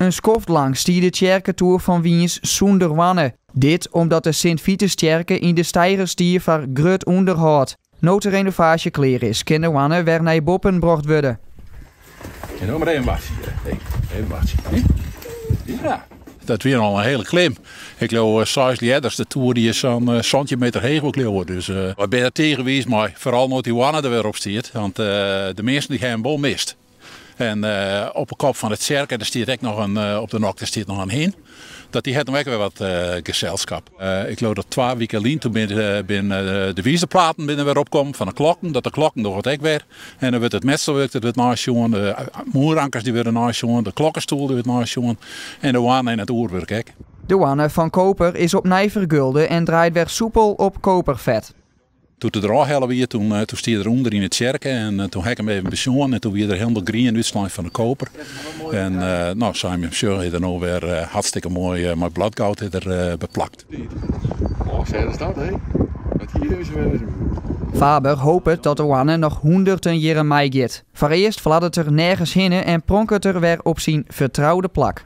In skoft lang stie de tsjerketoer fan Wyns sûnder hoanne. Dit omdat de Sint Vitustsjerke yn de steigers stie foar grut ûnderhâld. No't de renovaasje klear is, kin de hoanne wer nei boppen brocht wurde. En no mar even wachtsje hjir. Hey, even wachtsje. Ja. Dat wie al in hiele klim. Ik leau seis ljedders, de toer dy is sa'n 17 meter heech wol ik leauwe. Dus wy binne der tige wiis mei. Foaral no't dy hoanne der wer op stiet, want de minsken dy ha him wol mist. En op de kop fan de tsjerke der stiet ek noch in, op de nok der stiet noch in hin. Dat dy hat no ek wer wat geselskap. Ik leau dat twa wike lyn toen bin bin de wizerplaten binne wer opkommen fan de klokken. Dat de klokken dogge it ek wer. En dan wurdt it metselwurk dat wurdt neisjoen, de muorankers dy wurde neisjoen, de klokkestoel dy wurdt neisjoen en de hoanne en it oerwurk ek. De hoanne fan koper is opnij fergulde en draait wer soepel op koperfet. Doe't er derôf helle wie, toen stie er ûnder yn de tsjerke en toen ha ik him even besjoen en toen wie er hielendal grien útslein fan de koper. En no, sa jim sjogge, is er no wer hartstikke moai mei bladgoud is er beplakt. Oh, sêd is dat, hé? Dat hier is wer eens. Faber hopet dat de hoanne noch hûnderten jierren meigiet. Foarearst fladdert er nergens hinne en pronket er wer op syn fertroude plak.